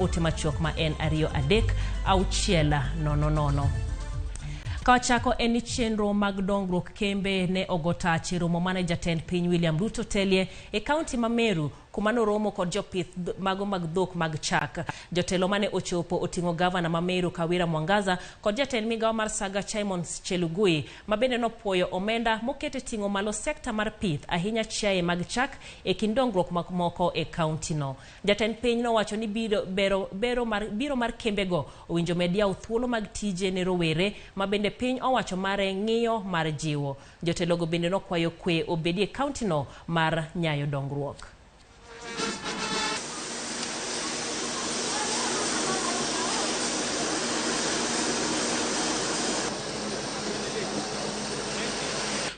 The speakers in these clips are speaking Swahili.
Ote machuok ma en 2 3 6 0 0. Kawachako en ni chenro mag dongruok kembe ne ogo tach e romo mane jatend piny William Ruto telie e kaunti ma Meru, kuma noromo kod jopith mago mag dhok mag chak. Jotelo mane ochopo oting'o gavana ma Meru Kawira Mwangaza kod jatend migawo mar Saga Simon Chelugui, ma bende nopuoyo omenda mokete ting'o malo sekta mar pith, ahinya chiaye mag chak e kind dongruok moko e kaunti no. Jatend piny nowacho ni biro mar kembego owinjo med yawo thuolo mag tije ne rowere, ma bende piny owacho mare ng'iyo mar jiwo. Jotelogo bende nokwayo kwe obedi e kaunti no mar nyayo dongruok.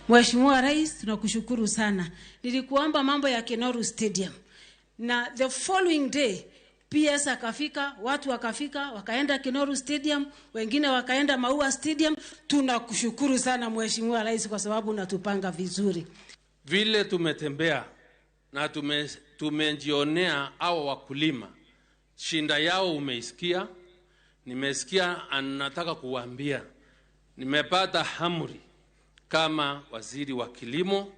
Mheshimiwa Rais, tunakushukuru sana. Nilikuomba mambo ya Kenoru Stadium, na the following day PS akafika, watu wakafika, wakaenda Kenoru Stadium, wengine wakaenda Maua Stadium. Tunakushukuru sana Mheshimiwa Rais kwa sababu unatupanga vizuri. Vile tumetembea na tumejionea hawa wakulima, shinda yao umeisikia, nimesikia, anataka kuwaambia nimepata amri kama waziri wa kilimo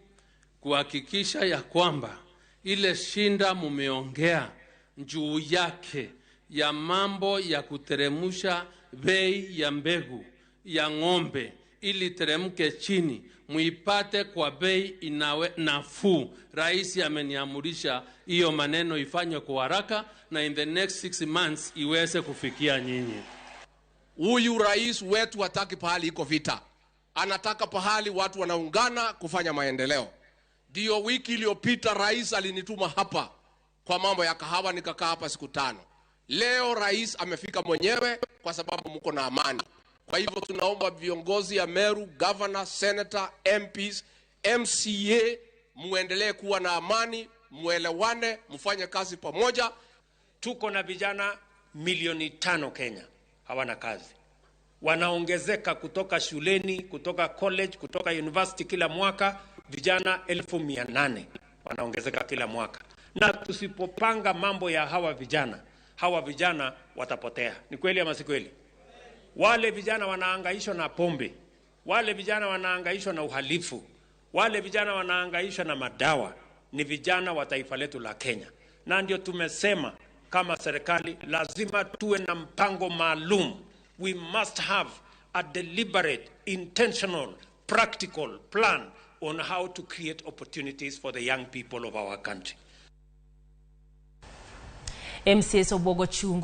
kuhakikisha ya kwamba ile shinda mumeongea juu yake ya mambo ya kuteremusha bei ya mbegu ya ng'ombe ili teremke chini, muipate kwa bei inawe nafuu. Rais ameniamurisha hiyo maneno ifanywe kwa haraka na in the next 6 months iweze kufikia nyinyi. Huyu rais wetu hataki pahali iko vita. Anataka pahali watu wanaungana kufanya maendeleo. Ndio wiki iliyopita rais alinituma hapa kwa mambo ya kahawa, nikakaa hapa siku 5. Leo rais amefika mwenyewe kwa sababu mko na amani. Kwa hivyo tunaomba viongozi ya Meru, governor, senator, MPs, MCA, muendelee kuwa na amani, muelewane, mfanye kazi pamoja. Tuko na vijana milioni 5 Kenya hawana kazi. Wanaongezeka kutoka shuleni, kutoka college, kutoka university kila mwaka, vijana 800,000 wanaongezeka kila mwaka. Na tusipopanga mambo ya hawa vijana watapotea. Ni kweli ama si kweli? Wale vijana wanahangaishwa na pombe, wale vijana wanahangaishwa na uhalifu, wale vijana wanahangaishwa na madawa, ni vijana wa taifa letu la Kenya. Na ndio tumesema kama serikali lazima tuwe na mpango maalum. We must have a deliberate, intentional, practical plan on how to create opportunities for the young people of our country. MCS Obogo Chungu.